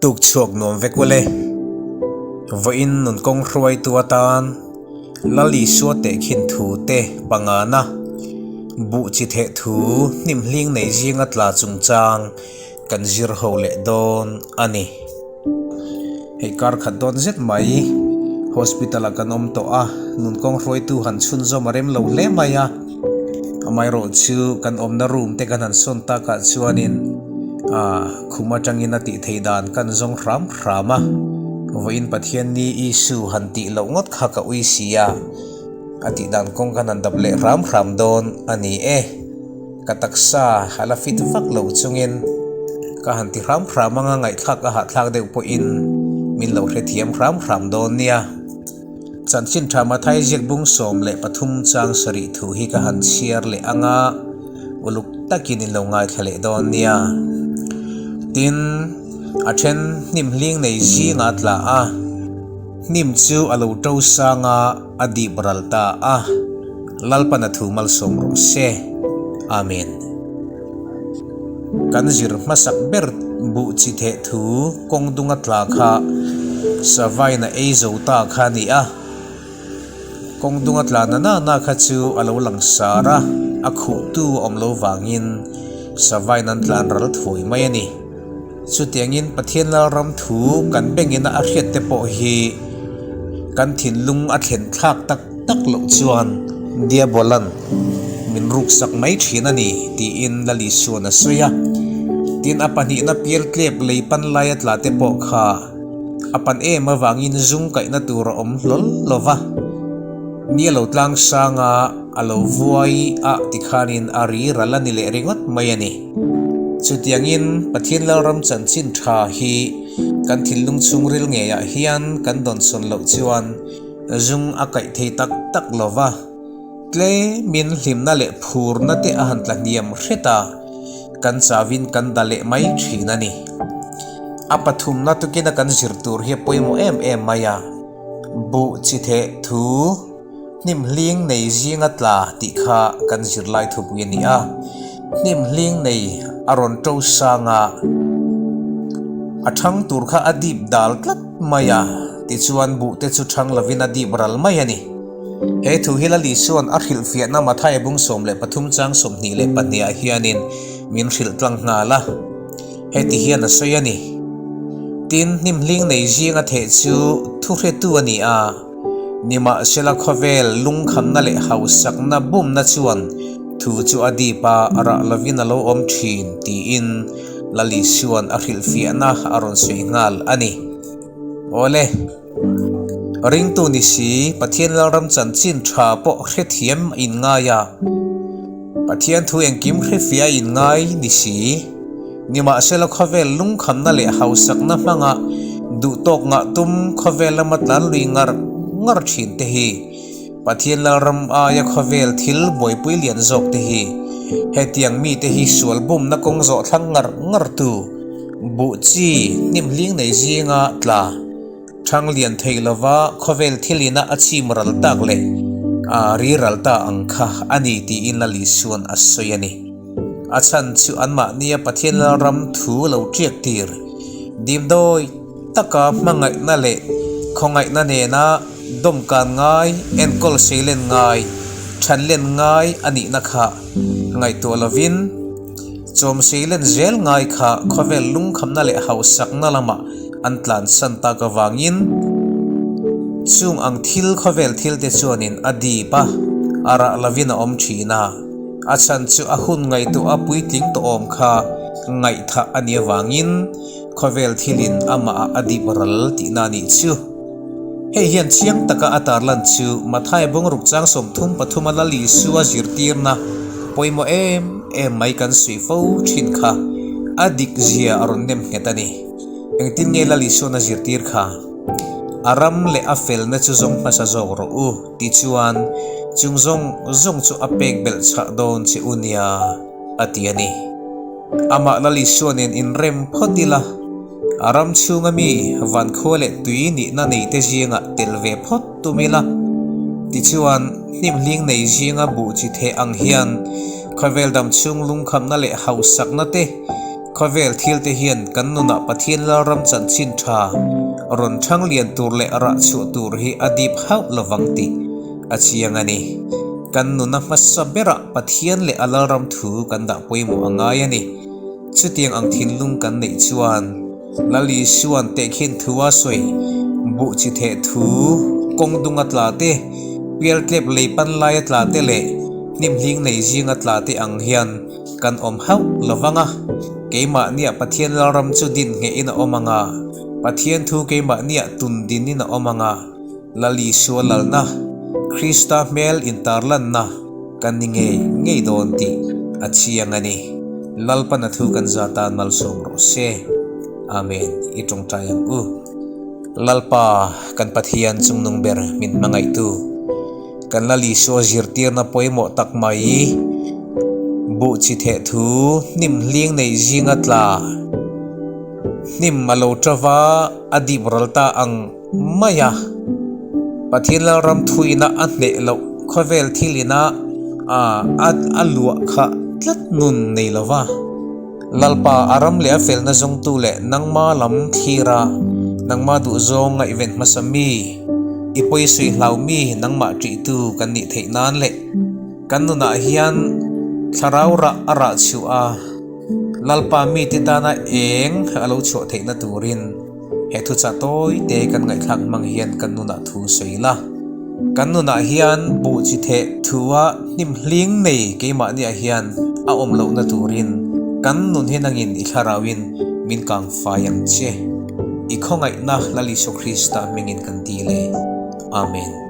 Tuk chhuak nuam vek ule. Vawiin nun kawng hruaitu atan Lal Isua tehkhin thu te pangana buh chi theh thu hnim hling nei zinga tla chungchang kan zir ho leh dawn a ni. Hei kar khat dawn zet mai hospital ah kan awm tawh a, nun kawng hruaitu han chhunzawm a rem lo hle mai a, amaherawh chu kan awmna room te kan han sawn takah chuanin ah khum atangin a tih theih dan kan zawng hram hram a, vawiin Pathianni Isu han tih loh ngawt kha ka ui si a, a tih dan kawng kan han dap leh hram hram dawn a ni e. Ka taksa a la fit vak lo chungin ka han ti hram hram anga ngaihthlak a hahthlak deuh pawhin min lo hrethiam hram hram dawn nia. Chanchin tha Mathai ziak bung 13 chang sarih thu hi ka han chhiar leh anga uluk takin in lo ngaithla leh dawn nia. Tin, a then hnim hling nei zinga tla a, hnim chu a lo to sang a, a dip ral ta a, Lalpan a thu malsawm rawh se. Amen. Kan zir hmasak ber buh chi theh thu kawng dunga tla kha Savain a ei zo ta kha a ni a. Kawng dunga tla na na na kha chu a lo lang sar a, a khuhtu a awm lo vangin Savain an tlan ral thawi mai a ni. Chutiangin Pathian Lalram thu kan bengina a hriat te pawh hi kan thinlung a thlen thlak tak tak loh chuan Diabolan min ruksak mai thin a ni tiin Lali Suan a sawi a. Tin a pahnihna pial tlep lei pan laia tla te pawh kha a pan em avangin zung kaihna tur a awm hlawl lo va, ni a lo tlang sang a, a lo vuai a tikhanin a ri ral a ni leh ringawt mai a ni. Chutiangin Pathian Lalram chanchin tha hi kan thinlung chhungril ngeiah hian kan dawnsawn loh chuan zung a kaih thei tak tak lo va, tlemin hlimna leh phurna te a han tla hniam hret a, kan chauhin kan da leh mai thin a ni. A pathumna tukina kan zir tur hi a pawimawh em em mai a, buh chi theh thu, Hnim hling nei zinga tla tih kha kan zirlai thupui a ni a, hnim hling nei a rawn to sang a, a thang tur kha a dip dal tlat mai a, tichuan buh te chu thang lovin a dip ral mai a ni. He thu hi Lali chuan a hrilhfiahna Mathai bung 13 chang 22 ah hianin min hrilh tlang nghal a, heti hian a sawi a ni. Tin, hnim hling nei zinga theh chu thuhretu a ni a. Nimahsela khawvel lungkhamna leh hausakna bumna chuan thu chu a dip a, rah lovin a lo awm thin tiin Lali chuan a hrilhfiahna a rawn sawi nghal a ni. Awle, ringtu ni si Pathian Lalram chanchin tha pawh hrethiam a inngai a, Pathian thu engkim hrefiah a inngai ni si. Nimahsela khawvel lungkhamna leh hausakna hmanga duhtawk ngah tum khawvel lama tlan lui ngar ngar thin te hi Pathian Lalram aia khawvel thil buaipui lian zawk te hi hetiang mite hi sual bumna kawng zawh thlang ngar ngar tu buh chi hnim hling nei zinga tla Thang lian thei lova khawvel thil ina a chim ral tak leh a ri ral ta ang kha a ni tiin Lali chuan a sawi a ni. A chhan chu anmahnia Pathian Lalram thu lo tiak tir dimdawi taka hmangaihna leh khawngaihna nena dawmkan ngai, enkawl seilen ngai, thanlen ngai a nihna kha ngaihtuah lovin, Chawmsei len zel ngai kha khawvel lungkhamna leh hausakna lamah an tlansan tak avangin chung ang thil khawvel thil te chuanin a dip a, a rah lovin a awm thin a, a chhan chu a hun ngaihtuah a puitling tawh awm kha ngaihthah a nih avangin khawvel thilin amah ah a dip ral tihna a nih chu. Hei hian chiang taka a tarlan chu Mathai bungruk chang 33 a Lal Isua zirtirna pawimawh em em mai kan suih fo thin kha a dik zia a rawn nem nghet a ni. Engtin nge Lal Isuan a zirtir kha? A ram leh a felna chu zawng hmasa zawk rawh u tichuan chung zawng zawng chu a pek belh chhah dawn che u nia a ti a ni. Amah Lal Isua nen inrem phawt ila. A ram chhunga mi vankhua leh tui nihna neite zingah tel ve phawt tum ila. Tichuan, hnim hling nei zinga buh chi theh ang hian khawvel dam chhung lungkhamna leh hausakna te, Khawvel thilte hian kan nunah Pathian Lalram chanchin tha rawn thang lian tur leh rah chhuah tur hi a dip hauh lovang tih a chiang a ni. Kan nuna hmasa berah Pathian leh a Lalram thu kan dah pawimawh a ngai a ni. Chutiang ang thinlung kan neih chuan Lal Isua'n tehkhin thu a sawi, buh chi theh thu, kawng dung a tla te, pialtlep lei pan lai a tla te leh hnimhling nei zing a tla te ang hian kan awm hauh lo vang a. Keimahniah Pathian Lalram chu din nghehin a awm ang a, Pathian thu keimahniah tun dinin a awm ang a, Lal Isua lalna, Krista hmel intarlanna kan ni ngei ngei dawn tih a chiang a ni. Lalpan a thu kan za tan malsawm rawh se. Amen. I tawngtai ang u. Lalpa, kan Pathian chungnung ber min hmangaihtu, kan Lal Isua zirtirna pawimawh tak mai, buh chi theh thu hnim hling nei zinga tla, hnim a lo tava a dip ral ta ang, mai a. Pathian Lalram thuina a hneh loh khawvel thil ina a a luah kha tlat nun nei lo va. Lalpa a ram leh a felna zawngtu leh nangma lam thlir a, nangma duhzawng ngaihven hmasa mi, i pawisui hlau mi nangmah ṭihtu kan nih theih nan leh kan nunah hian thlarau rah a rah chhuah a, Lalpa mite tana eng a lo chhuah theihna turin. He thuchah tawi te kan ngaihthlak hmang hian kan nunah thu sawi ila. Kan nunah hian buh chi theh thua hnim hling nei keimahniah hian a awm lohna turin kan nun hi nangin i thlarauin min kang fai ang che. I khawngaihna Lal Isua Krista hmingin kan dil e. Amen.